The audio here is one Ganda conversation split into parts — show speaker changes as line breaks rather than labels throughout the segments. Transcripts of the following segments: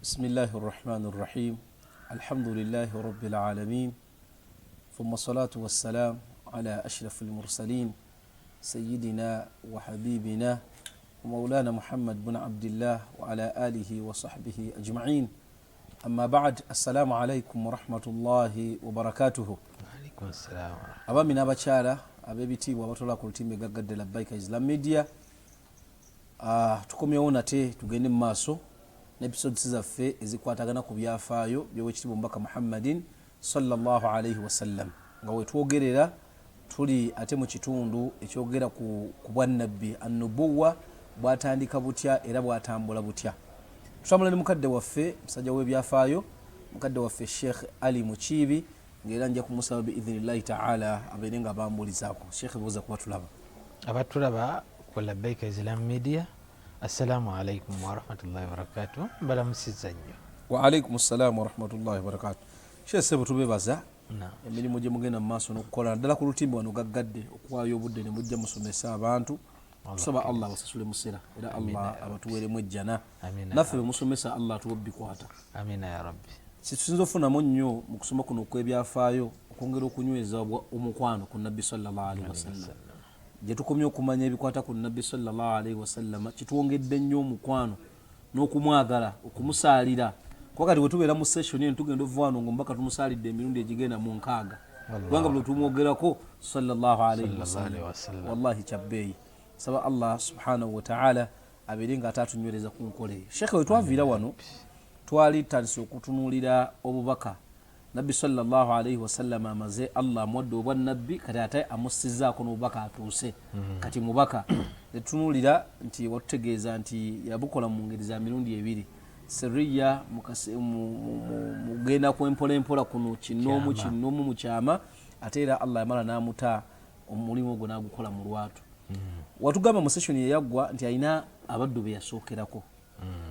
بسم الله الرحمن الرحيم الحمد لله رب العالمين ثم الصلاة والسلام على أشرف المرسلين سيدنا وحبيبنا ومولانا محمد بن عبد الله وعلى آله وصحبه أجمعين أما بعد السلام عليكم ورحمة الله وبركاته.
Alaikum salaam.
Abaami n'abakyala ab'ebitiibwa abatwala ku lutimbe gaggadde Labbaika Islam Media, tukomyewo nate tugende mu maaso n'episodes zaffe ezikwatagana ku byafaayo by'owekitiibwa omubaka Muhammadin sallallahu alaihi wasallam. Nga wetwogerera tuli ate mu kitundu ekyogera ku bwannabbi, annubuwa bwatandika butya era bwatambula butya. Tutambula ne mukadde waffe, musajja w'ebyafaayo, mukadde waffe Sheikh Ali Mukiibi, ngaera nja kumusaba biidhinillahi taala abeere nga bambulizaako. Sheikh, buuza kuba tulaba.
Abatulaba ku Labbaika Islam Media, assalamu alaikum warahmatullahi wabarakatu, mbalamusiza nnyo.
Waalaikum ssalamu warahmatullahi wabarakatu. Sheikh sebo, tubebaza
Naam.
emirimu gye mugenda mu maaso n'okukola naddala ku lutimbe wano gaggadde, okuwaayo obudde ne mujja musomesa abantu. Tusaba Allah abasasule musera era Allah abatuweeremu ejjana.
Amina.
Naffe bemusomesa, Allah atuwa obikwata.
Amina ya rabbi.
Kyetusinza okufunamu nnyo mu kusoma kuno okw'ebyafaayo okwongera okunyweza omukwano ku nabbi sallallahu alaihi wasallam. Gye tukomye okumanya ebikwata ku nabbi sallallahu alaihi wasallama kitwongedde nnyo omukwano n'okumwagala, okumusaalira, kuba kati bwe tubeera mu session eno tugenda ova wano ngaomubaka tumusaalidde emirundi egigenda mu 60, kubanga buli tumwogerako sallallahu alaihi wasallam.
Alaihi wasallam.
Wallahi kyabbeeyi. Saba Allah subhanahu wataala abeere nga ate atunywereza ku nkola eyo. Sheekhe, we twaviira wano twali tutandise okutunuulira obubaka. Nabbi sallallahu alaihi wasallama amaze, Allah amuwadde obwannabbi, kati ate amussizaako n'obubaka, atuuse kati mubaka. Netutunuulira nti watutegeeza nti yabukola mu ngeri za mirundi ebiri: siriya mugenda kwempola kuno kinoomu
Kyama.
kinoomu mu kyama, ate era Allah yamala n'amuta omulimu ogwo n'agukola mu lwatu. Watugamba mu session eyaggwa nti alina abaddu be yasookerako.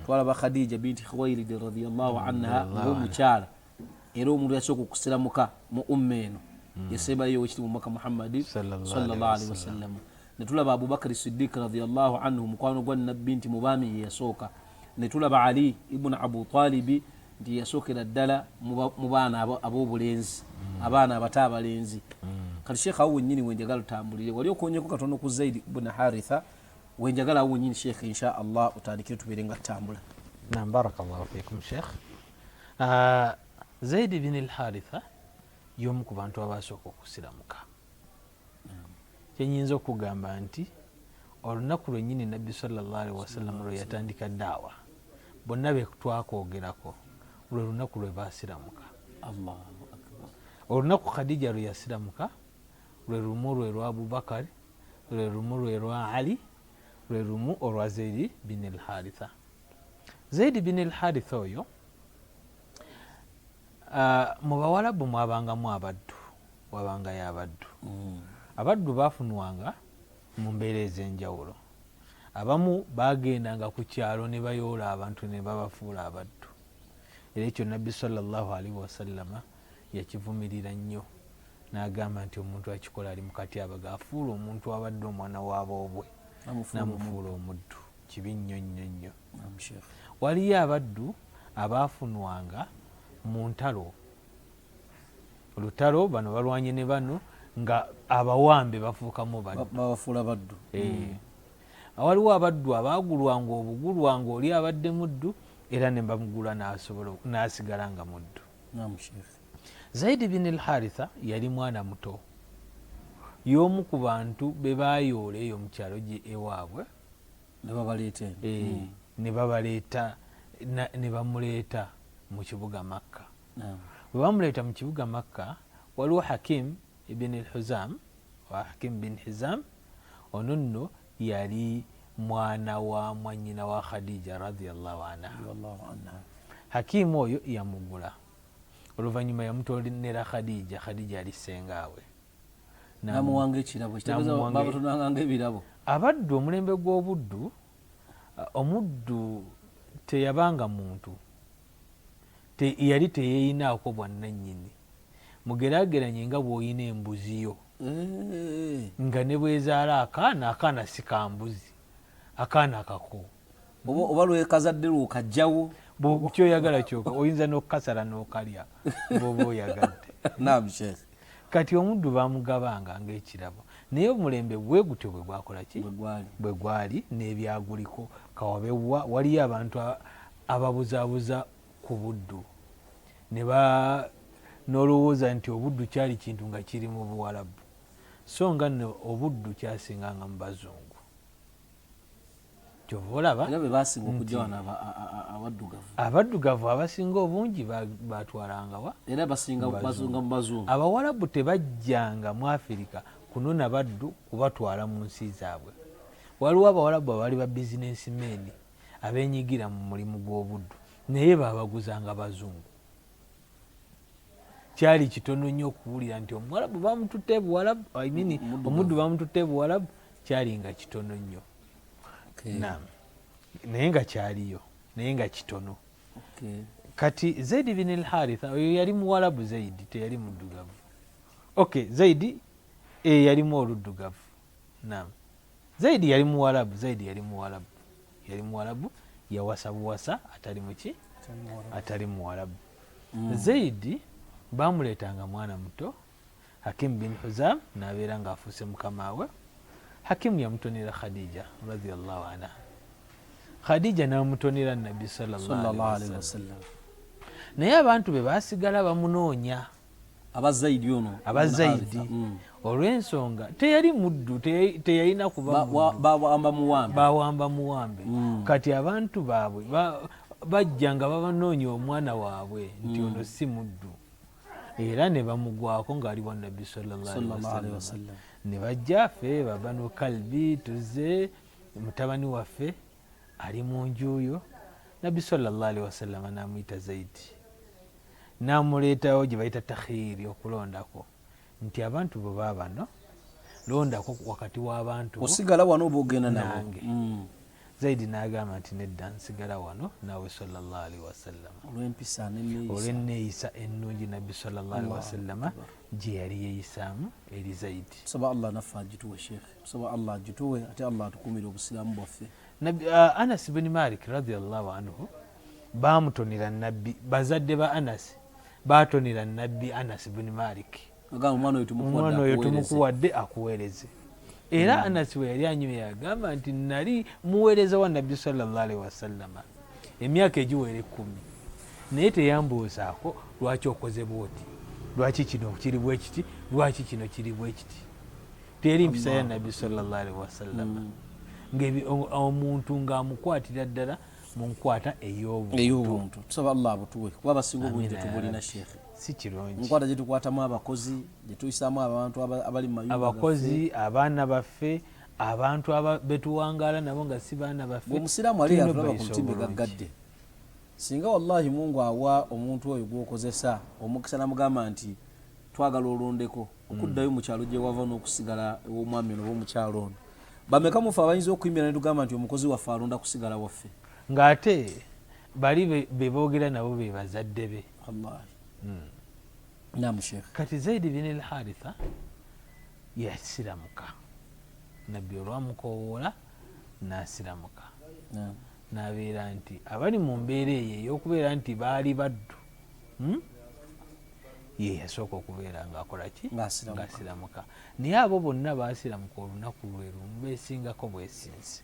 Twalaba Khadija binti Khuwailidi radiallahu anha ng'omukyala era omuntu yasooka okusiramuka mu umma eno yasembayo owekitiibwa omubaka Muhammadi
Sallallahu
sallallahu alaihi wasallam. Netulaba Abubakari Sidiik radiallahu anhu, mukwano gwa nabbi, nti mubaami ye yasooka. Netulaba Ali ibuni Abu Talibi nti yasookera ddala mu baana ab'obulenzi, abaana abato abalenzi. Kati sheekh, awo wennyini wenjagala tutambulire. Wali okonyeko katono ku Zaidi ibuni Haritha, wenjagala awo wennyini sheekh, insha Allah, otandikire tubeere nga tutambula.
Nam, barakallahu fikum sheikh. Zaidi bin Lharitha y'omu ku bantu abasooka okusiramuka. Kyenyinza okugamba nti olunaku lwennyini nabbi sallallahu alaihi wasallam lwe yatandika daawa, bonna be twakwogerako, lwe lunaku lwe basiramuka.
Allahu akbar.
Olunaku Khadija lwe yasiramuka lwe lumu lwe lwa Abubakari, lwe lumu lwe lwa Ali, lwe lumu olwa Zaidi bin Lharitha. Zaidi bin Lharitha oyo, mu bawalabu mwabangamu abaddu, wabangayo abaddu. Abaddu bafunwanga mu mbeera ez'enjawulo. Abamu bagendanga ku kyalo ne bayoola abantu ne babafuula abaddu, era ekyo nabbi sallallahu alaihi wasallama yakivumirira nnyo n'agamba nti omuntu akikola ali mukati abaga, afuula omuntu abadde omwana waboobwe
Namufuula.
Namufuula omuddu, kibi nnyo nnyo nnyo.
Naam, Sheikh.
Waliyo abaddu abaafunwanga mu ntalo, olutalo bano balwanye ne bano nga abawambe bafuukamu baddu.
Babafuula baddu.
Eh. Waliwo abaddu abaagulwanga obugulwanga, oli abadde muddu era ne bamugula n'asobola n'asigala nga muddu.
Naam, Sheikh.
Zaidi bin Lharitha yali mwana muto, y'omu ku bantu be baayoola eyo mu kyalo gye ewaabwe.
Ne babaleeta eno.
Eh, ne babaleeta ne bamuleeta mu kibuga Makka. Bwe bamuleeta mu kibuga Makka, waliwo Hakim ibn Lhuzam oba Hakim bin Hizam. Ono nno yali mwana wa mwanyina wa Khadija radiallahu anha.
Radiyallahu anha.
Hakimu oyo yamugula, oluvannyuma yamutonera Khadija. Khadija yali sengaawe.
Namuwanga ekirabo kitegeeza babatonanganga ebirabo.
Abaddu, omulembe gw'obuddu, omuddu teyabanga muntu. Yali teyeyinaako bwannannyini. Mugeraageranye nga bw'olina embuzi yo nga ne bwezaala akaana, akaana si kambuzi, akaana kako.
Oba lwekazadde lwokajjawo.
Kyoyagala kyoka oyinza n'okukasala n'okalya bwoba oyagadde.
Naam sheikh.
Kati omuddu bamugabanga ng'ekirabo, naye omulembe bwe gutyo bwe gwakola ki, bwe gwali n'ebyaguliko kawabewa. Waliyo abantu ababuzaabuza ku buddu ne n'olowooza nti obuddu kyali kintu nga kiri mu Buwalabu, so nga nno obuddu kyasinganga mu bazungu. Kyova olaba
era be basinga okujja wano abaddugavu.
Abaddugavu abasinga obungi batwalangawa
era basinga bazunga mu bazungu.
Abawalabu tebajjanga mu Afirika kunona baddu kubatwala mu nsi zaabwe. Waliwo abawalabu abaali ba bizinensi men abenyigira mu mulimu gw'obuddu, naye babaguzanga bazungu. Kyali kitono nnyo okuwulira nti omuwalabu bamututte ebuwalabu, I mean, omuddu bamututte ebuwalabu, kyali nga kitono nnyo. Naam, naye nga kyaliyo, naye nga kitono. Kati Zaidi bin al Haritha oyo yali muwalabu, Zaidi teyali muddugavu. Okay, Zaidi yalimu oluddugavu. Naam, Zaidi yali muwalabu, Zaidi yali muwalabu, yali muwalabu, yawasa buwasa atali muki, atali muwalabu. Zaidi bamuleetanga mwana muto, Hakimu bin Huzam n'abeera ng'afuuse mukama we. Hakimu yamutonera Khadija radiallahu anha, Khadija n'amutonera Nabbi sallallahu alaihi wasallam. Naye abantu be basigala bamunoonya.
Abazaidi ono.
Abazaidi olw'ensonga teyali muddu, teyalina kuba
bawamba muwambe,
bawamba muwambe. Kati abantu baabwe bajja nga babanoonya omwana waabwe nti ono si muddu, era ne bamugwako ng'ali wa Nabbi sallallahu alaihi wasallam. Ne bajja, ffe babanu Kalbi tuzze, mutabani waffe ali mu njuuyo. Nabbi sallallahu alaihi wasallama n'amuyita Zaidi, n'amuleetawo gye bayita takhiiri, okulondako, nti abantu bwe baabano londako wakati w'abantu.
Osigala wano oba ogenda
nange? Zaidi n'agamba nti nedda, nsigala wano naawe sallallahu alaihi wasallama,
olw'empisa.
Olw'enneeyisa ennungi Nabbi sallallahu alaihi wasallama gye yali yeeyisaamu eri Zaidi.
Tusaba Allah naffe agituwe, sheekh, tusaba Allah agituwe, ate Allah atukumire obusiraamu bwaffe.
Anas buni Malik radiallahu anhu bamutonera Nabbi, bazadde ba Anas batonera Nabbi Anas buni Malik.
Omwana
oyo tumukuwadde akuweereze. Era Anas bwe yali anyumya yagamba nti nali muweereza wa Nabbi sallallahu alaihi wasallama emyaka egiwera 10, naye teyambuuzaako lwaki okoze bwoti, lwaki kino kiri bwe kiti, lwaki kino kiri bwe kiti. Teri mpisa ya Nabbi sallallahu alaihi wasallama omuntu ng'amukwatira ddala mu nkwata
ey'obuntu. Tusaba Allah abutuwe, kuba abasinga obungi tetubulina, sheekhe.
Si kirungi.
Nkwata gyetukwatamu abakozi, gyetuyisaamu abantu abali mu mayumba.
Abakozi, abaana baffe, abantu betuwangaala nabo nga si baana baffe.
Omusiraamu ali yatulaba ku lutimbe gaggadde, singa wallahi Mungu awa omuntu oyo gwokozesa omukisa namugamba nti twagala olondeko okuddayo mu kyalo gye wava n'okusigala ew'omwami ono oba omukyalo ono, bameka mufe abayinza okuyimira ne tugamba nti omukozi waffe alonda kusigala waffe?
Ng'ate bali be boogera nabo be bazadde be.
Wallahi. Naam sheekh.
Kati Zaidi bin al Haritha yasiramuka, Nabbi olwamukowoola n'asiramuka, n'abeera nti abali mu mbeera eyo ey'okubeera nti baali baddu, Ye yasooka okubeera ng'akola ki, ng'asiramuka. Naye abo bonna baasiramuka olunaku lwe lumu, beesingako bwesinzi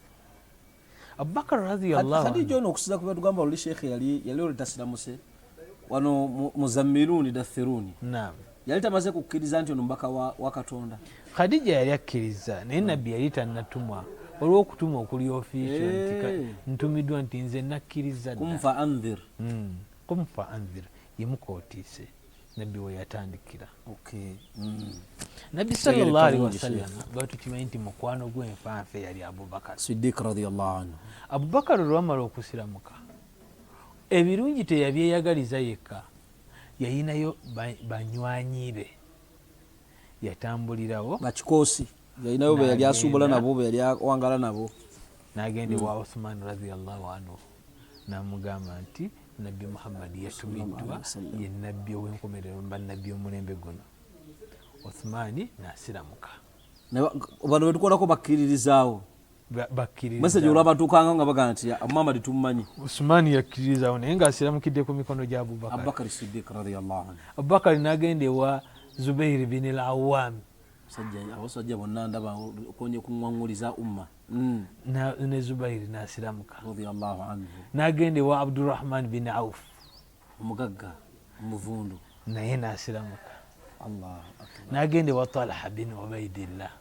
Abubakar radiallahu.
Khadija ono, okusinza ku batugamba oluli, sheekhe, yali oli tasiramuse wano muzammiruuni dathiruuni. Yali tamaze kukkiriza nti ono mubaka wa Katonda.
Khadija yali akkiriza, naye Nabbi yali tannatumwa olw'okutumwa okuli official nti ntumiddwa, nti nze nakkiriza dda.
Qum fa andhir.
Qum fa andhir, yimuka otiise, Nabbi we yatandikira. Nabbi sallallahu alaihi wasallam batukimanyi nti mukwano gw'enfanfe yali Abubakar
Siddiq radiallahu anhu.
Abubakar olwamala okusiramuka, ebirungi teyabyeyagaliza yekka, yayinayo banywanyi be yatambulirawo.
Nga kikoosi yalinayo be yali asuubula nabo, be yali awangala nabo.
N'agenda ewa Uthman radiallahu anhu n'amugamba nti Nabbi Muhammadi yatumiddwa, ye nabbi ow'enkomerero bannabbi omulembe guno. Uthmani n'asiramuka.
Bano betukolako bakkiririzaawo.
Bakkiririza.
Message olwabatuukanga nga bagamba nti Muhammad tumumanyi.
Usumani yakkirizaawo naye ng'asiramukidde ku mikono gya Abubakar.
Abubakar Siddiq radiyallahu anhu.
Abubakari n'agenda ewa Zubairi bin al Awami.
Abasajja bonna ndaba okonye kuŋwaŋŋuliza umma.
Ne Zubairi n'asiramuka.
Radiyallahu anhu.
N'agenda ewa Abdurrahman bin Auf.
Omugagga omuvundu.
Naye n'asiramuka.
Allahu akbar.
N'agenda ewa Talha bin Ubaidillah.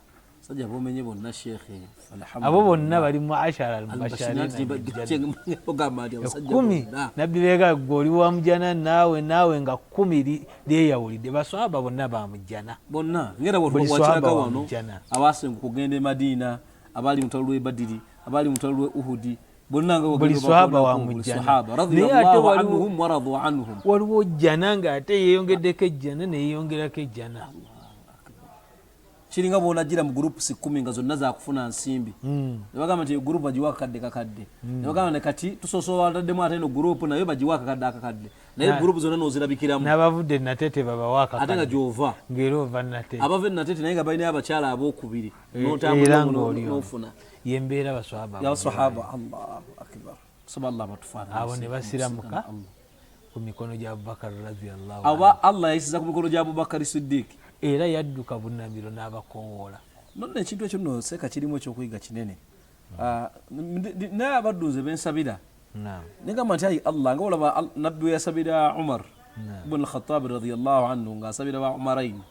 Sajja bomenye bonna shekhe.
Abo bonna bali mu ashara al-mubasharina. Kumi nabbi beega gwe oli wa mujjana naawe naawe nga 10 lyeyawulidde baswahaba bonna ba mujjana
bonna ngera bwewakiraga wano abasenga okugenda e Madiina, abali mu lutalo lw'e Badiri, abali mu lutalo lw'e Uhudi, bonna nga
buli swahaba wa mujjana.
Naye ate anhum wa radu anhum.
Waliwo jjana ng'ate yeeyongeddeko ejjana neyeyongerako ejjana.
Kiringa bw'onagira mu groups 10 nga zonna zakufuna nsimbi. Ne bagamba nti group bagiwa akakadde kakadde. Ne bagamba ne kati tusosola bataddemu ate eno group nayo bagiwa akakadde akakadde. Naye group zonna n'ozirabikiramu.
N'abavudde Natete babawa akakadde.
Ate nga gy'ova.
Ng'era ova Natete.
Abava Natete naye nga balina abakyala abookubiri. N'otambula n'ofuna.
Y'embeera baswahaba.
Baswahaba, Allahu akbar. Tusaba Allah abatufaananyise.
Abo ne basiramuka ku mikono gya Abubakar radiyallahu anhu.
Aba Allah yayisiza ku mikono gya Abubakar Siddiq.
Era yadduka bunnamiro n'abakoowoola.
Nonna ekintu ekyo nno seeka kirimu ekyokuyiga kinene. Naye abaddu nze bensabira. Negamba nti ayi Allah nga olaba nabbi we yasabira Umar ibn al-Khattab radiyallahu anhu ng'asabira ba Umarain.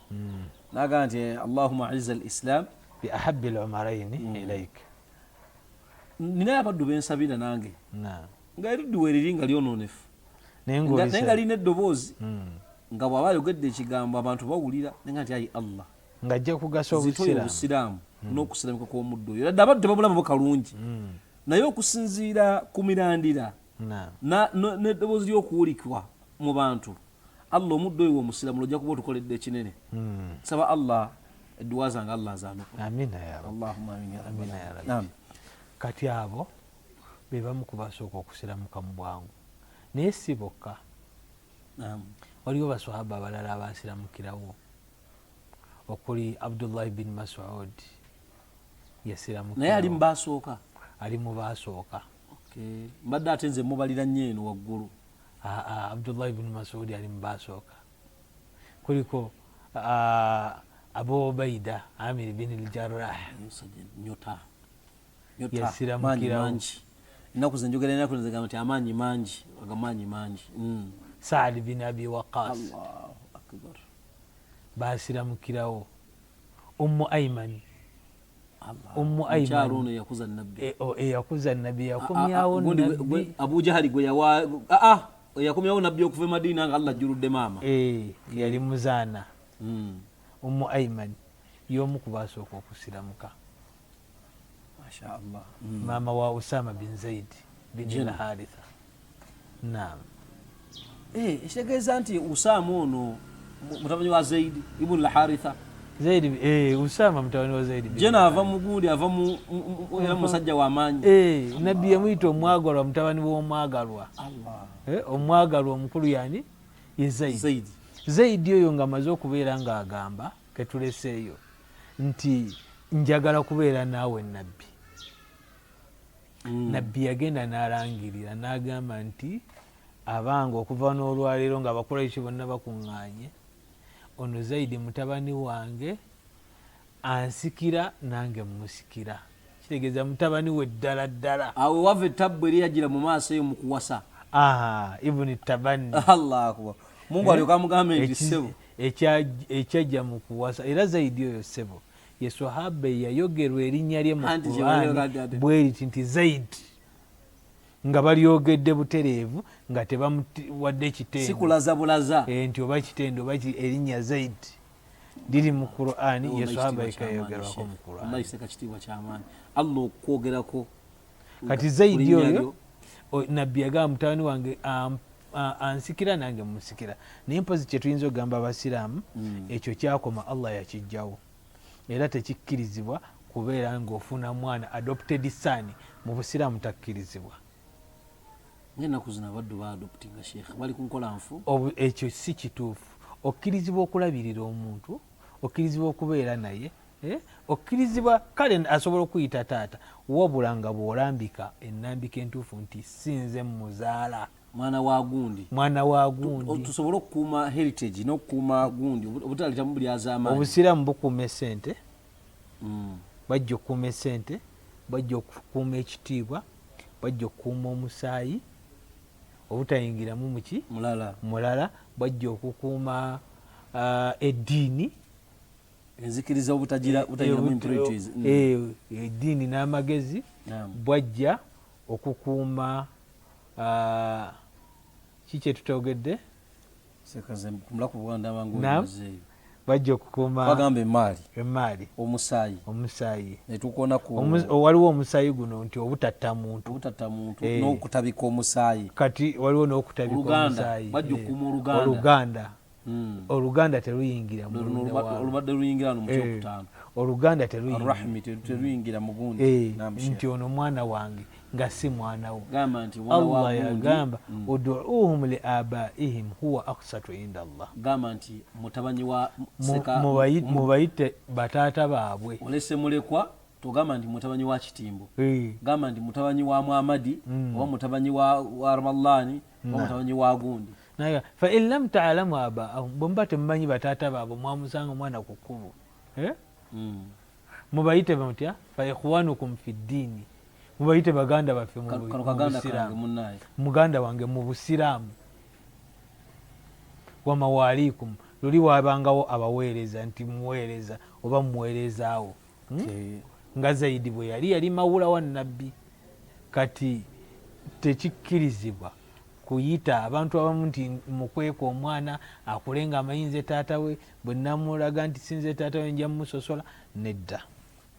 N'agamba nti Allahumma a'izza al-Islam
bi ahabbi al-Umarain ilayk.
Ninaye abaddu bensabira nange. Nga eriddu weriri nga lyonoonefu.
Naye
nga lirina eddoboozi. Nga bw'aba ayogedde ekigambo abantu bawulira nenga nti ayi Allah
ng'ajja kugasa
obusiraamu n'okusiramuka kw'omuddu oyo. Ddala abaddu tebabulaba bo kalungi. Naye okusinziira ku mirandira n'eddoboozi ly'okuwulikwa mu bantu, Allah omuddu oyo omusiraamu lojja kuba otukoledde ekinene. Nsaba Allah edduwa zange Allah azaanukule.
Amina ya Rabbi.
Allahumma amin ya Rabbi.
Amina ya Rabbi. Kati abo be bamu ku basooka okusiramuka mu bwangu. Naye si bokka. Waliwo baswahaba abalala abasiramukirawo okuli Abdullah bin Mas'ud yasiramukirawo.
Naye ali mu basooka?
Ali mu basooka.
Mbadde ate nze mubalira nnyo eno waggulu.
Abdullah bin Mas'ud ali mu basooka. Kuliko Abu Ubaida Amir bin al-Jarrah.
Nyota.
Yasiramukirawo.
Ennaku ze njogera ennaku ze gamba nti amaanyi mangi, amaanyi mangi.
Saad bin Abi Waqqas.
Allahu akbar.
Basiramukirawo. Ummu Ayman. Ummu Ayman.
Mukyala ono yakuza nabbi.
Yakuza nabbi, yakomyawo nabbi.
Abu Jahali gwe yawa yakomyawo nabbi okuva e Madina nga Allah ajjuludde maama.
Yali muzaana. Ummu Ayman y'omu ku basooka okusiramuka.
Masha Allah.
Maama wa Usama bin Zaid bin al-Haritha. Naam.
Ekitegeeza nti Usama ono mutabani wa Zaid ibn al-Haritha.
Zaid Usama mutabani wa Zaid.
Jena ava mu gundi ava mu era musajja wa maanyi.
Nabbi yamuyita omwagalwa, mutabani w'omwagalwa.
Allah.
Omwagalwa omukulu yani ye Zaid. Zaid oyo ng'amaze okubeera ng'agamba ketuleseeyo nti njagala kubeera naawe nabbi. Nabbi yagenda n'alangirira n'agamba nti abange okuva n'olwaleero nga Abakuraishi bonna bakuŋŋaanye, ono Zaidi mutabani wange ansikira nange mmusikira. Kitegeeza mutabani we ddala ddala.
Awo wava ettabbu eri yagira mu maaso eyo mu kuwasa.
Ibn Tabanni.
Allahu akbar. Mungu alyoka amugambe nti ssebo.
Ekyajja mu kuwasa. Era Zaidi oyo ssebo ye swahaba yayogerwa erinnya lye mu Qur'ani bwe riti nti Zaid, nga balyogedde butereevu nga tebamuwadde kitendo.
Si kulaza bulaza.
Nti oba kitendo oba erinnya Zaid liri mu Qur'ani, ye swahaba ekayogerwako mu Qur'ani.
Allah yiseka kitiibwa ky'amaanyi. Allah okwogerako.
Kati Zaidi oyo nabbi yagamba mutabani wange ansikira nange musikira. Naye mpozi kye tuyinza okugamba abasiraamu ekyo kyakoma Allah yakijjawo. Era tekikkirizibwa kubeera ng'ofuna mwana adopted son mu busiraamu takkirizibwa.
Ennaku zino abaddu baadoptinga Sheikh, bali ku nkola nfu.
Ekyo si kituufu. Okkirizibwa okulabirira omuntu, okkirizibwa okubeera naye, Eh? Okkirizibwa kale asobola okuyita taata, wabula nga bw'olambika ennambika entuufu nti si nze mmuzaala.
Mwana wa gundi.
Mwana wa gundi.
Tusobole okukuuma heritage n'okukuuma gundi obutaletamu bulyazaamaanyi.
Obusiraamu bukuuma essente, bwajja okukuuma essente, bwajja okukuuma ekitiibwa, bwajja okukuuma omusaayi obutayingiramu muki
mulala,
mulala, bwajja okukuuma eddiini.
Enzikiriza obutagira butayingiramu impurities.
Eddiini n'amagezi, bwajja okukuuma ki kyetutogedde bajja okukuuma
bagamba emaali
emaali
omusaayi
omusaayi
netukona ku
waliwo omusaayi guno nti obutatta muntu
obutatta muntu n'okutabika omusaayi
kati waliwo n'okutabika omusaayi
bajja okukuuma oluganda
oluganda oluganda teluyingira
olubadde luyingira no mukyokutaano
oluganda teluyingira
arrahmi teluyingira mugundi
nti ono mwana wange nga si mwana wo.
Gamba nti mwana wa
Allah
gundi.
Yagamba uduuhum li abaihim huwa aksatu inda Allah.
Gamba nti mutabanyi wa
Mubayite bataata baabwe.
Olese mulekwa togamba nti mutabanyi wa Kitimbo. Gamba nti mutabanyi wa Muhammadi oba mutabanyi wa Ramadhani oba mutabanyi wa gundi.
Naye fa in lam taalamu abaahum, bwe muba temumanyi bataata baabwe, mwamusanga omwana ku kkubo, mubayite mutya? Fa ikhwanukum fi ddiini, mubayite baganda baffe mu
Kano kaganda kange
busiraamu.
Munnaye.
Muganda wange mu busiraamu. Wamawaliikum, luli wabangawo abaweereza nti muweereza oba muweerezaawo, Nga Zaidi bwe yali yali mawula wa Nabbi. Kati tekikkirizibwa kuyita abantu abamu nti mukweka omwana akule nga amanyi nze taata we, bwe namulaga nti si nze taata we nja mmusosola. Nedda.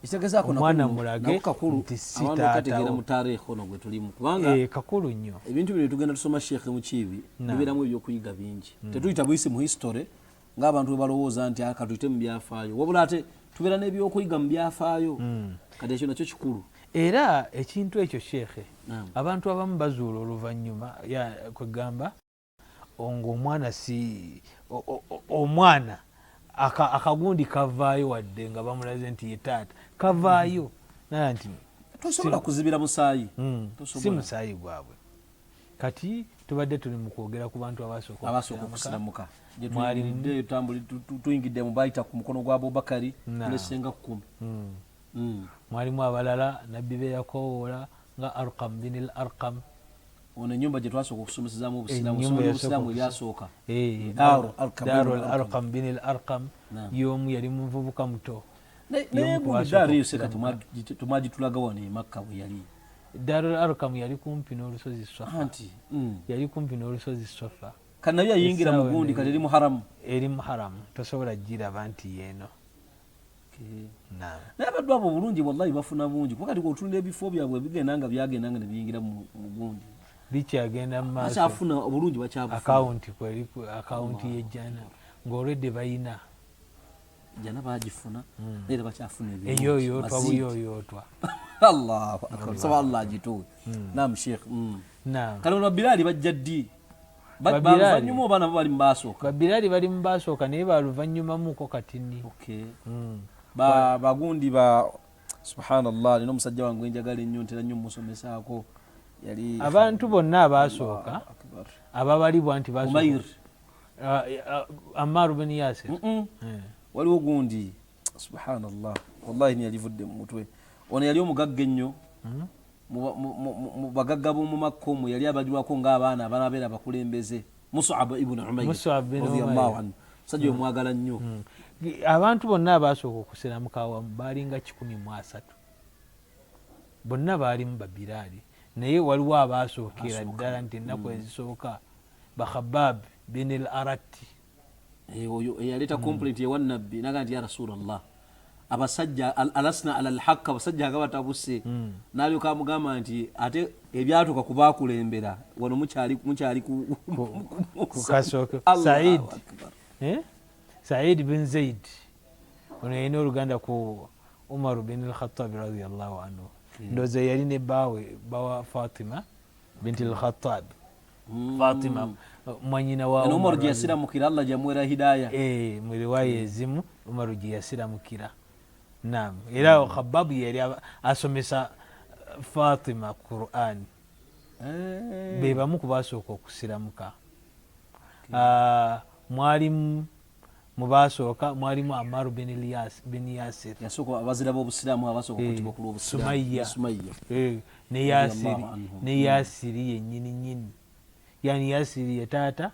Ekitegezaako
Omwana
nako
mulage
nako kakulu
nti si
abantu
taata
okategeera
wo.
Mu tareekh ono gwe tulimu, kubanga
Kakulu nnyo.
Ebintu bino tugenda tusoma Sheikh Mukiibi bibeeramu ebyokuyiga bingi. Tetuyita buyisi mu history ng'abantu bwe balowooza nti aka tuyite mu byafaayo, wabula ate tubeera n'ebyokuyiga mu byafaayo. Kati ekyo nakyo kikulu.
Era ekintu ekyo Sheikh, abantu abamu bazuula oluvannyuma kwegamba ng'omwana si omwana akagundi kavaayo wadde nga bamulaze nti ye taata, kavaayo naye nti
tosobola kuzibira musaayi. Tosobola.
Si musaayi gwabwe. Kati tubadde tuli mu kwogera ku bantu abasooka
abasooka
okusiramuka.
Okusiramuka. Gye
Mwalimu.
tuyingidde, tuyingidde mu bayita ku mukono gwa Abubakari, tulesenga 10.
Mwalimu abalala nabbi be yakoowoola nga Arqam bin al Arqam.
Ono ennyumba gye twasooka okusomesezaamu obusiraamu,
Ennyumba
essomero
yasooka
ly'obusiraamu eryasooka.
Daaru
Daaru Arqam bin
Daaru
al Arqam.
Arqam bin al Arqam. Y'omu yali muvubuka muto.
Naye
Y'omu ku
gundi
basooka
Daaru eyo seka
okusiramuka.
temwagitulaga wano e Makka bwe yali.
Daaru Arqam yali kumpi n'olusozi Swafa.
Anti,
Yali kumpi n'olusozi Swafa.
Kati nayo yayingira mu
Essaawa
gundi,
eno
kati eri mu haramu.
Eri mu haramu, tosobola kugiraba nti yeeno. Naam.
Naye abaddu abo obulungi wallahi bafuna bungi, kuba kati bw'otunula ebifo byabwe bigenda nga byagenda nga ne biyingira mu gundi.
Bikyagenda mu maaso.
Bakyafuna obulungi, bakyabufuna.
Akawunti kweri, akawunti y'ejjana ng'olwedde bayina.
Jjana baagifuna, naye era bakyafuna ebirungi.
Eyooyootwa
Mazidi.
buyooyootwa.
Allahu akbar. Saba Allah agituwe. Naam Sheikh.
Naam.
Kale bano Bilali bajja ddi?
Ba Bilali.
Baluvannyuma oba nabo bali mu baasooka?
Ba Bilali bali mu baasooka naye baluvannyumamuko katini.
Bagundi ba subhanallah, nina omusajja wange gwe njagala ennyo, ntera nnyo mmusomesaako. Yali
Abantu bonna abaasooka
Allahu akbar.
ababalibwa nti baasooka.
Umair.
Ammar bin Yasir.
Waliwo gundi subhanallah, wallahi ni yalivudde mu mutwe. Ono yali omugagga ennyo. Mu bagagga b'omu Makka omwo yali abalirwako ng'abaana abanaabeera abakulembeze. Mus'ab ibn Umayr
Mus'ab ibn
radiyallahu
Umayr.
anhu. Musajja oyo mwagala nnyo.
Abantu bonna abaasooka okusiramuka awamu baalinga kikumi mu asatu. Bonna baalimu Babiraali. Naye waliwo abaasookera
Abasooka.
ddala nti ennaku ezisooka ba Khabbab bin al-Aratti.
Oyo eyaleeta complaint ewa Nabbi n'agamba nti ya Rasulallah, abasajja alasna ala al-haqq, abasajja nga batabuse. N'alyoka amugamba nti ate ebyatuuka ku baakulembera wano mukyali
ku kasooke.
Allahu
Said.
Akbar.
Said bin Zaid ono yalina oluganda ku Umar bin al-Khattab radiyallahu anhu. Ndowooza yali ne bbaawe, bba wa Fatima binti al-Khattab. Fatima mwanyina wa
Eno Umar
Umar
gye yasiramukira, Allah gyamuweera hidaya.
Mu riwaya ezimu Umar gye yasiramukira. Naam, era Khababu yali asomesa Fatima Quran. Be bamu ku basooka okusiramuka. Mwalimu mu basooka mwalimu Amaru bin Yasir.
Yasooka abazira b'obusiraamu abasooka okutibwa ku lw'obusiraamu.
Sumayya. Ne Yasiri, ne Yasiri yennyini nnyini. Yani Yasiri ye taata,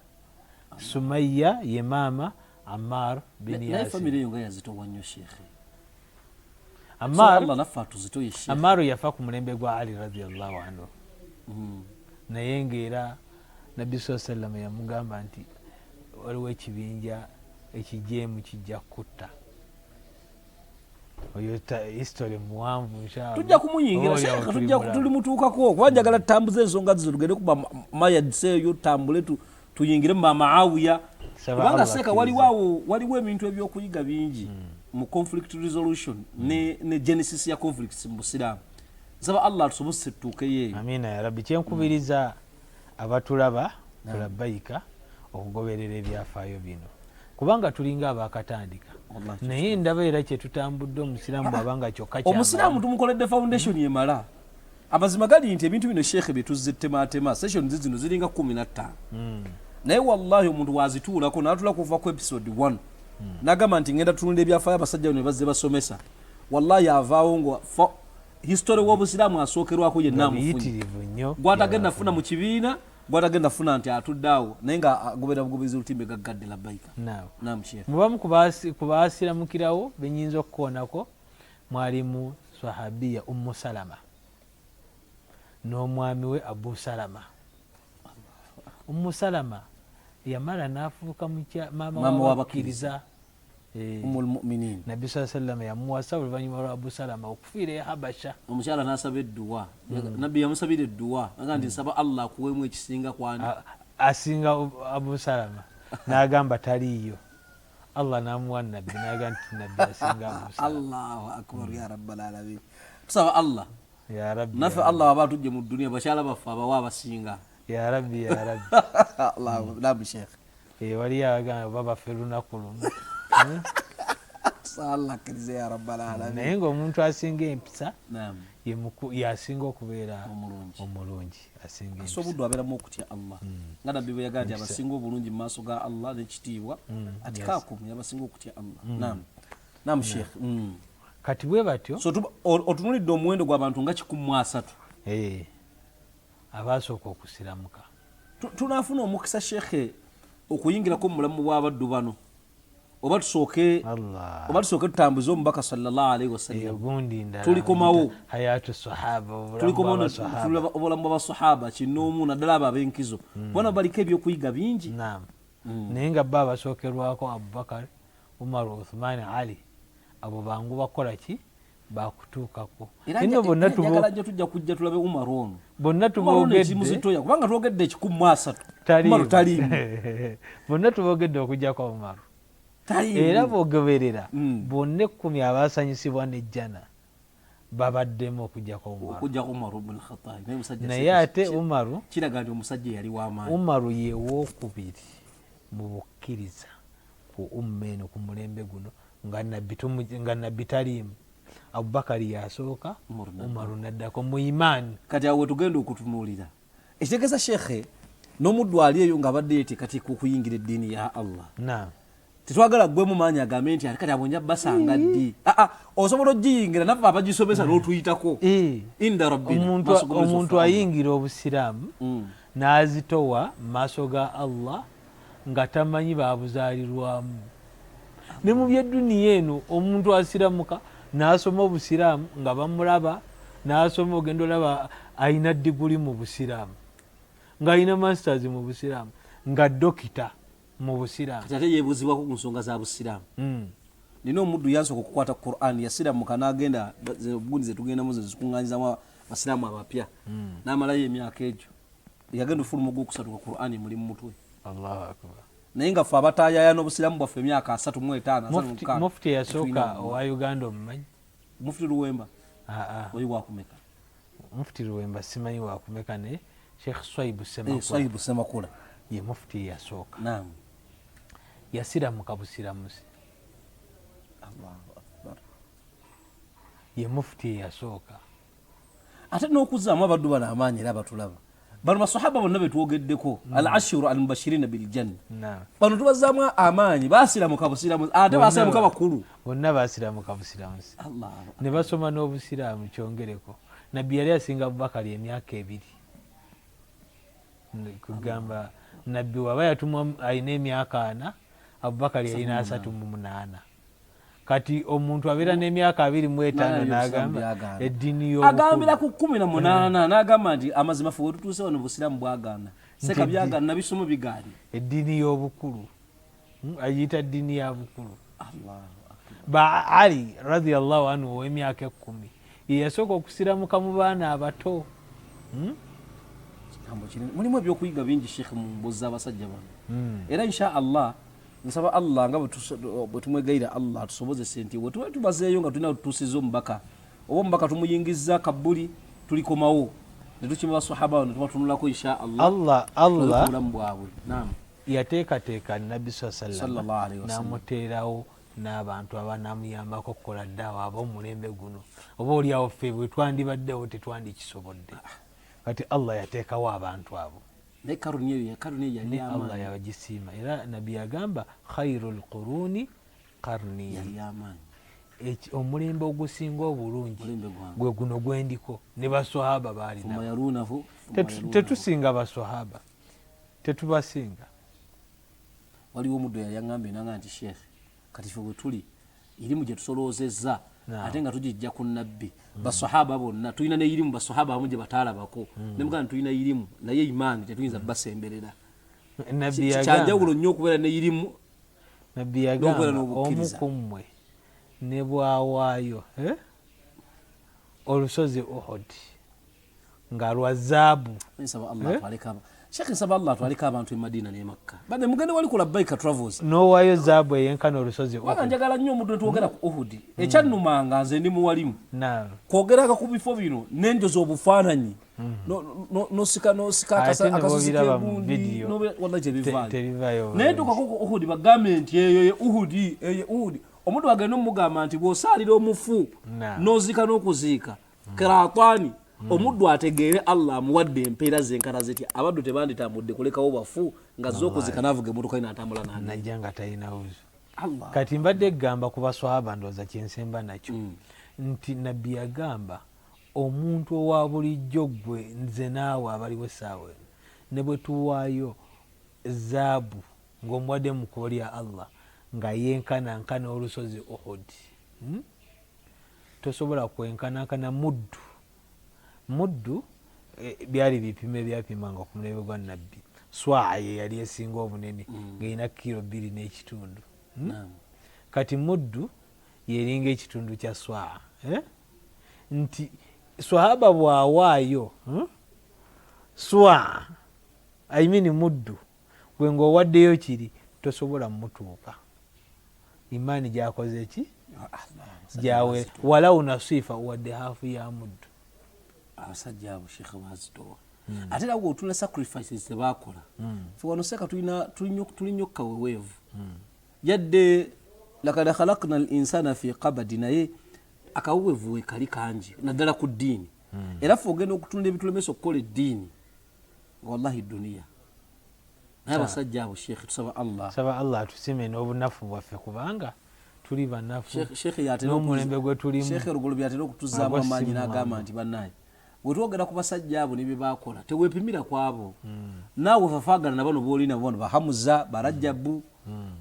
Sumayya ye maama, Ammar bin Yasir.
Naye family eyo nga yazitowa nnyo Sheikh.
Ammaru yafa ku mulembe gwa Ali radhiyallahu anhu. Naye ng'era Nabbi saa sallama yamugamba nti waliwo ekibinja ekijeemu kijja kukutta. Oyo history muwanvu inshallah.
Tujja kumuyingira Sheikh, tujja tulimutuukako kuba njagala tutambuze ensonga zizo tugende ku mayadse eyo tutambule tuyingire mu Muawiya. Kubanga Sheikh waliwo waliwo ebintu ebyokuyiga bingi mu conflict resolution ne genesis ya conflicts mu Busiraamu. Nsaba Allah atusobozese tutuukeyo eyo.
Amina ya Rabbi. Kyenkubiriza abatulaba tulabayika okugoberera ebyafaayo bino kubanga tulinga abakatandika, naye ndaba era kyetutambudde omusiraamu bw'abanga kyokka
omusiraamu tumukoledde foundation emala. Amazima gali nti ebintu bino Sheikh bye tuzze tematema sessions zino ziringa 15. Naye wallahi omuntu wazituulako n'atula kuva ku episode 1 n'agamba nti ngenda tunula ebyafaayo abasajja bano bazze basomesa, wallahi avaawo nga history w'obusiraamu asookerwako yenna amufunye gwatagenda funa mu kibiina, gwatagenda funa nti atudde awo naye nga agobera bugoberezi olutimbe gaggadde labbaika.
Naam Sheikh. Mubamu ku baasiramukirawo benyinza okukoonako mwalimu sahabiya Ummu Salama n'omwami we Abu Salama. Ummu Salama yamala n'afuuka maama w'abakkiriza.
Ummul Mu'minin.
Nabbi saa sallama yamuwasa oluvannyuma lwa Abu Salama okufiira e Habasha.
Omukyala n'asaba edduwa. Nabbi yamusabira edduwa aga nti nsaba Allah akuweemu ekisinga kwani
asinga Abu Salama, n'agamba taliiyo. Allah n'amuwa Nabbi n'agamba nti Nabbi asinga Abu Salama.
Allahu akbar ya rabbal alamin. Tusaba Allah
ya Rabbi,
naffe Allah waba atujje mu dunia bakyala baffe abawa abasinga.
Ya Rabbi, ya Rabbi.
Allahu naam Sheikh.
Waliyo abagamba oba baffe lunaku lumu.
Allah akkirize ya rabbal alamin.
Naye ng'omuntu asinga empisa yasinga okubeera omulungi. Asinga
empisa. Obuddu abeeramu okutya Allah. Nga Nabbi bwe yagamba nti abasinga obulungi mu maaso ga Allah n'ekitiibwa atikaakum yabasinga okutya Allah. Naam. Naam Sheikh.
Kati bwe batyo.
So otunulidde omuwendo gw'abantu nga 130.
Abaasooka okusiramuka.
Tunaafuna omukisa Sheikh okuyingirako mu bulamu bw'abaddu bano oba tusooke tutambuze omubaka sallallahu alaihi wasallam. Tulikomawo
hayatu sahaba,
tulikomawo obulamu bw'abasahaba kinoomu naddala abo ab'enkizo bona baliko ebyokuyiga bingi.
Naam. Naye nga bo abasookerwako Abubakar, Umar, Uthman, Ali, abo bangu bakola ki bakutuukako.
Eno bonna njagala tujja kujja tulabe Umar ono.
Bonna
tubogedde kubanga twogedde 130. Umaru taliimu.
Bonna tubogedde okujjako Umaru. Era bw'ogoberera bonna 10 abaasanyusibwa n'ejjana babaddemu okujjako Umaru.
Okujjako Umaru ibn Khattab.
Naye ate Umaru
kiraga nti omusajja yali w'amaanyi.
Umaru ye wookubiri mu bukkiriza ku umma eno ku mulembe guno nga Nabbi taliimu. Abubakari yasooka, Umaru n'addako mu imaani.
Kati awo wetugenda okutunuulira ekitegeeza Sheikh n'omuddu ali eyo ng'abadde yeteekateeka okuyingira eddiini ya Allah.
Naam.
Tetwagala ggwemu maanyi agambe nti kati abo nja basanga ddi. Osobola ogiyingira naffe abagisomesa n'otuyitako. Inda rabbina.
Omuntu ayingira obusiraamu n'azitowa mu maaso ga Allah nga tamanyi baabuzaalirwamu. Ne mu by'edduniya eno omuntu asiramuka n'asoma obusiraamu nga bamulaba, n'asoma ogenda olaba alina diguli mu busiraamu, ng'alina masters mu busiraamu, nga dokita mu busiraamu.
Kati ate yeebuuzibwako ku nsonga za busiraamu. Nina omuddu yansooka okukwata Quran, yasiramuka n'agenda obugundi ze tugendamu ze zikuŋŋaanyizamu abasiraamu abapya. N'amalayo emyaka egyo. Yagenda ofuluma ogwokusatu nga Quran emuli mu mutwe.
Allahu akbar.
Naye nga ffe abataayaaya n'obusiraamu bwaffe emyaka 35, 36.
Mufti eyasooka owa Uganda omumanyi?
Mufti Luwemba? Oyo wakumeka?
Mufti Luwemba simanyi wakumeka, naye Sheikh Swaibu Ssemakula.
Swaibu Ssemakula
ye mufti eyasooka.
Naam.
Yasiramuka busiramusi.
Allahu akbar.
Ye mufuti eyasooka.
Ate n'okuzzaamu abaddu bano amaanyi era abatulaba bano basahaba bonna betwogeddeko, al ashiru al mubashirina biljanna, bano tubazzaamu amaanyi, basiramuka busiramu, ate basiramuka bakulu.
Bonna basiramuka busiramusi ne basoma n'obusiraamu. Kyongereko, nabbi yali asinga Abubakari emyaka 2. Kugamba nabbi waba yatumwa alina emyaka 40, Abubakari yalina 38. Kati omuntu abeera n'emyaka 25 n'agamba eddiini.
Agambira ku 18 n'agamba nti amazima fe wetutuuse wano busiraamu bwagaana, seka byagaana, nabisomo bigaanye.
Eddiini y'obukulu, agiyita ddiini ya bukulu. Ba Ali radiallahu anhu ow'emyaka 10 ye yasooka okusiramuka mu baana abato.
Mulimu ebyokuyiga bingi, Sheekh, mu mbuzi z'abasajja bano. Era insha Allah nsaba Allah nga bwe tumwegayira Allah atusobozese nti bwe tuba tubazeeyo nga tulina tutuusiza omubaka oba omubaka tumuyingizza kabuli, tulikomawo ne tukima basahaba bano tubatunulako insha
Allah. Allah
obulamu bwabwe. Naam.
Yateekateeka nabbi saa sallam n'amuteerawo n'abantu abanamuyambako okukola daawa ab'omulembe guno. Oba oliawo ffe bwe twandibaddewo tetwandikisobodde. Kati Allah yateekawo abantu abo.
Naye karuni eyo, karuni eyo yali
ne Allah yagisiima. Era nabbi yagamba khairu lquruni qarni.
Yali amaanyi.
Omulembe ogusinga obulungi
mulembe gwange
gwe guno gwendiko ne baswahaba
thumma
baalina.
Yalunahu thumma yalunahu.
Tetusinga baswahaba, tetubasinga.
Waliwo omuddo yali aŋŋambye nanga nti, Sheekh, kati ffe bwe tuli irimu gye tusoloozezza ate nga tugijja ku nabbi, basahaba bonna tulina ne irimu basahaba abamu gye bataalabako. Ne mugamba nti tulina irimu, naye imaani tetuyinza basemberera.
Nabbi
kyanjawulo nnyo okubeera ne irimu
nabbi
n'okubeera
yagamba omu
n'obukkiriza.
Ku mmwe ne bwawaayo, eh? Olusozi Uhud nga lwa zaabu.
Nsaba Allah atwaleko Sheekh, nsaba Allah atwaleko abantu e Madina ne Makka. Bade mugende wali ku Labbaika Travels.
N'owaayo zaabu eyenkana olusozi
kubanga
Uhud.
Njagala nnyo omuntu netwogera ku Uhudi, ekyannumanga nze ndi muwalimu kwogeranga ku bifo bino nenjoza obufaananyi. Nosika nosika
Ate ne
akasozi
bw'obiraba mu
kegundi
video,
wallahi tebivaayo.
Tebivaayo
Naye
bulungi.
tukako ku Uhudi bagambe nti eyo ye Uhudi, eyo ye Uhudi. Omuntu agenda omugamba nti bw'osaalira omufu n'oziika n'okuziika kiratani, omuddu ategeere Allah amuwadde empeera zenkana zitya. Abaddu tebanditambudde kulekawo bafu nga zze okuziika n'avuga emmotoka ye n'atambula nange
najja nga talina wuzu.
Allah.
Kati mbadde gamba ku baswahaba, ndowooza kyensemba nakyo nti nabbi yagamba omuntu owa bulijjo, gwe nze naawe abaliwo essaawa eno, ne bwe tuwaayo zaabu ng'omuwadde mu kkubo lya Allah nga yenkanankana olusozi Uhud, Tosobola kwenkanankana muddu. Muddu byali bipimo ebyapimwanga ku mulembe gwa nabbi. Swaa ye yali esinga obunene ng'erina kiro 2.5, Kati muddu yeringa ekitundu kya swaa, eh? Nti swahaba bw'awaayo, Swaa, I mean muddu, gwe ng'owaddeyo kiri tosobola mutuuka imaani gyakoze ki gyawe walau nasifa wadde hafu ya muddu.
Abasajja abo, Sheekh, bazitowa. Ate era bwotuna sacrifices tebakola. Fe wano seeka tulina tuli nnyo kaweweevu, yadde lakad khalakna al insana fi kabadi, naye akaweweevu wekali kangi naddala ku ddiini. Era fe ogenda okutunda ebitulemesa okukola eddiini nga wallahi duniya. Naye abasajja abo, Sheekh, tusaba Allah.
Saba Allah atusime n'obunafu bwaffe kubanga tuli banafu.
Sheekh yatera
n'omulembe gwe tulimu
Sheekh Rugulu byatera okutuzaamu
agwo si
amaanyi n'agamba
mwangu.
Nti bannaye, bwe twogera ku basajja abo ne bye baakola, teweepimira ku abo. Naawe fafaagana na bano booli nabo bano, bahamuza barajabu,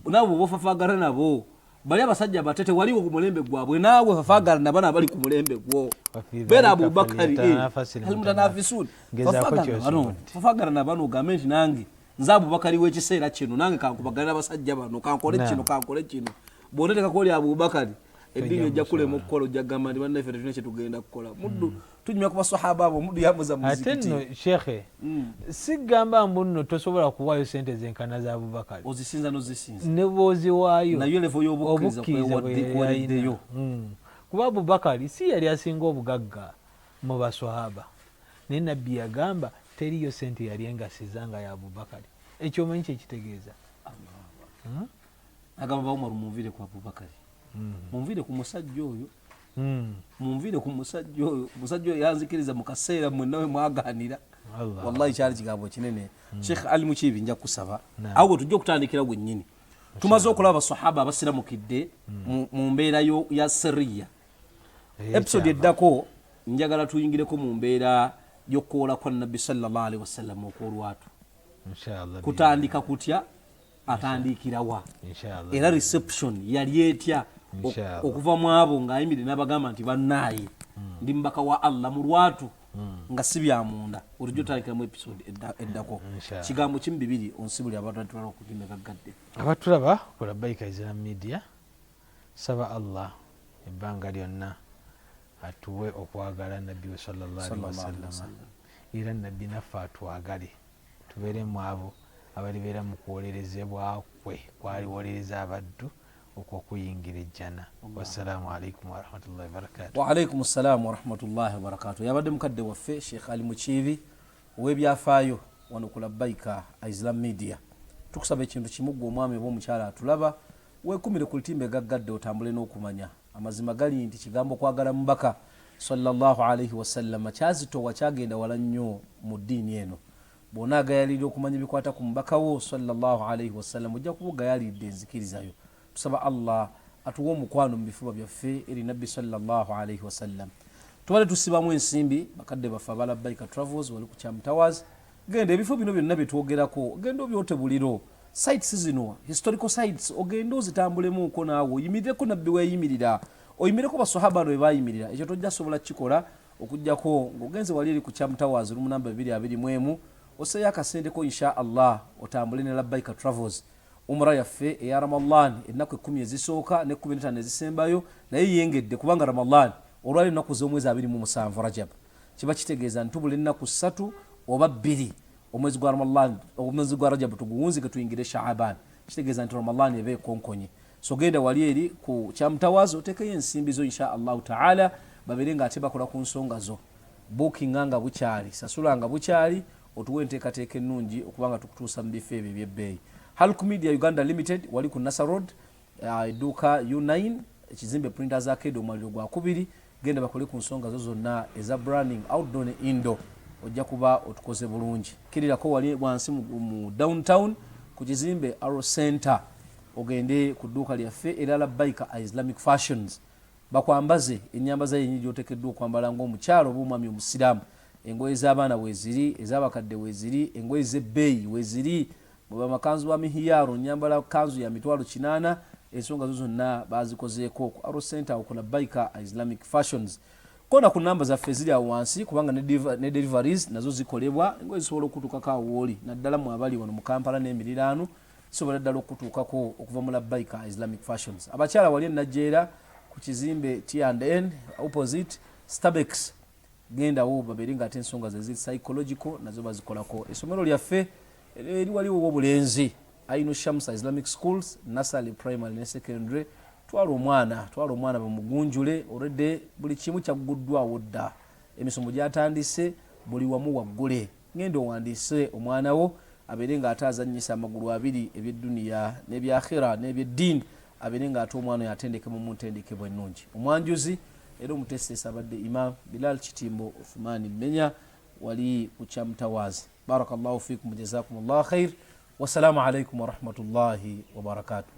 naawe bw'oba ofafaagana nabo bali abasajja bate tewaliwo ku mulembe gwabwe. Naawe fafaagana na bano abali ku mulembe gwo.
Wafi
beera
dhalika
Abubakari
falyatanafasil
almutanafisun.
Gezaako
fafaagana bano.
ky'osobodde.
Fafaagana na bano, ogambe nti nange nze Abubakari w'ekiseera kino, nange kankubagana abasajja bano, kankole kino, kankole kino. Bw'onetekako oli Abubakari, eddiini ejja kulema okukola. Ojja kugamba nti bannaffe tetulina kyetugenda kukola. Muddu tunyumya ku basahaba abo, omuddu yamuza mu
Ate
muzikiti.
Nno shekhe, sigamba mbu nno tosobola kuwaayo sente zenkana za Abubakari.
Ozisinza n'ozisinza.
Ne bw'oziwaayo
naye level y'obukkiriza
obukkiriza bwe yali
kuwaddeyo.
alina. Kuba Abubakari si yali asinga obugagga mu baswahaba, naye nabbi yagamba teriyo sente yali engasiza nga ya Abubakari. Ekyo omanyi kyekitegeeza?
Agamba baumaru, munviire ku Abubakari, munviire ku musajja oyo. Munviire ku musajja oyo, musajja oyo yanzikiriza mu kaseera mwenna we mwagaanira. Wallahi kyali kigambo kinene. Sheikh Ali Mukiibi, nja kusaba awo we tujja okutandikira wennyini. Tumaze okulaba basahaba abasiramukidde mu mbeera ya siriya. Episode eddako njagala tuyingireko mu mbeera y'okukoola kwa Nabbi sallallahu alaihi wasallam okw'olwatu. Kutandika kutya, atandikirawa, era reception yali etya okuva mu abo ng'ayimiridde n'abagamba nti bannaaye, ndi mubaka wa Allah mu lwatu, nga si bya munda. Otujja otandikira mu episode eddako. Kigambo kimu bibiri onsibuli abantu atulala okugimbe gaggadde.
Abatulaba ku Labbaika Islam Media, saba Allah ebbanga lyonna atuwe okwagala Nabbi we sallallahu alaihi wasallam, era Nabbi naffe atwagale, tubeere mu abo abalibeera mu kuwolerezebwa kwe kwaliwolereza abaddu okwokuyingira ejjana. Wassalaamu alaikum warahmatullahi wabarakatu.
Waalaikum ssalaamu warahmatullahi wabarakatu. Yabadde mukadde waffe Sheikh Ali Mukiibi ow'ebyafaayo wano ku Labbaika Islam Media. Tukusaba ekintu kimu, gwe omwami oba omukyala atulaba, weekumire ku lutimbe gaggadde otambule n'okumanya. Amazima gali nti kigambo kwagala mubaka sallallahu alaihi wasallama kyazitowa, kyagenda wala nnyo mu ddiini eno. Bw'onaagayalirira okumanya ebikwata ku mubaka wo sallallahu alaihi wasallam, ojja kuba ogayaliridde enzikirizayo. Tusaba Allah atuwe omukwano mu bifuba byaffe eri Nabbi sallallahu alaihi wasallam. Tubadde tusibamu ensimbi bakadde baffe aba Labbaika Travels wali ku Cham Towers. Genda ebifo bino byonna byetwogerako, ogenda obyote buliro, sites zino historical sites, ogende ozitambulemuuko naawe oyimirireko Nabbi weeyimirira, oyimireko basahaba no webayimirira. Ekyo tojja sobola kukikola okuggyako ng'ogenze wali eri ku Cham Towers, room number 221, osseeyo akasente ko insha Allah otambule ne Labbaika Travels. Umra yaffe eya Ramadan, ennaku 10 ezisooka ne 15 ezisembayo, naye yengedde kubanga Ramadan olwali ennaku z'omwezi 27 Rajab, kiba kitegeeza nti tubula ennaku 3 oba 2 omwezi gwa Ramadan, omwezi gwa Rajab tuguwunzike tuyingire Shaaban, kitegeeza nti Ramadan eba ekonkonye. So genda wali eri ku Cham Towers oteekeyo ensimbi zo, insha Allahu taala babeere nga ate bakola ku nsonga zo. Bookinga nga bukyali, sasula nga bukyali, otuwe enteekateeka ennungi okuba nga tukutuusa mu bifo ebyo ebyebbeeyi. Halk Media Uganda Limited wali ku Nasa Road, edduuka U9, ekizimbe Printers Arcade, omwaliro gwa kubiri. Genda bakole ku nsonga zo zonna eza branding, outdoor ne indoor, ojja kuba otukoze bulungi. Kirirako wali wansi mu downtown ku kizimbe Arrow Center, ogende ku dduuka lyaffe era Labbaika Islamic Fashions, bakwambaze ennyambaza yennyini gy'oteekeddwa okwambala ng'omukyala oba omwami omusiraamu. Engoye z'abaana weeziri, ez'abakadde weeziri, engoye z'ebbeeyi weeziri, bwe bamakanzu ba mihiyaaro, nyambala kanzu ya 800,000, ensonga zo zonna bazikozeeko ku Arrow Center awo ku Labbaika Islamic Fashions. Kona ku namba zaffe eziri awo wansi, kubanga ne deliveries nazo zikolebwa, engoye zisobola okutuukako awo wooli, naddala mu abali wano mu Kampala n'emiriraano, zisobola ddala okutuukako okuva mu Labbaika Islamic Fashions. Abakyala wali enajjeera ku kizimbe T&N opposite Starbex, gendawo babeere nga ate ensonga ze ziri psychological nazo bazikolako. Essomero lyaffe eri waliwo owobulenzi, Ainu Shamsa Islamic Schools, nursery, primary ne secondary. Twala omwana, twala omwana bamugunjule. Already buli kimu kyagguddwawo dda, emisomo gyatandise, buli wamu waggule. Ngenda owandiise omwana wo abeere ng'ate azannyisa amagulu abiri, ebyedduniya n'ebyakhira n'ebyeddiini, abeere ng'ate omwana oyo atendekebwa mu ntendekebwa ennungi. Omwanjuzi era omuteesiteesi abadde Imam Bilal Kitimbo Uthmani Mmenya wali ku Cham Towers. Barakallahu fikum, jazakum llah khair, wassalamu alaikum warahmatullahi wabarakatuh.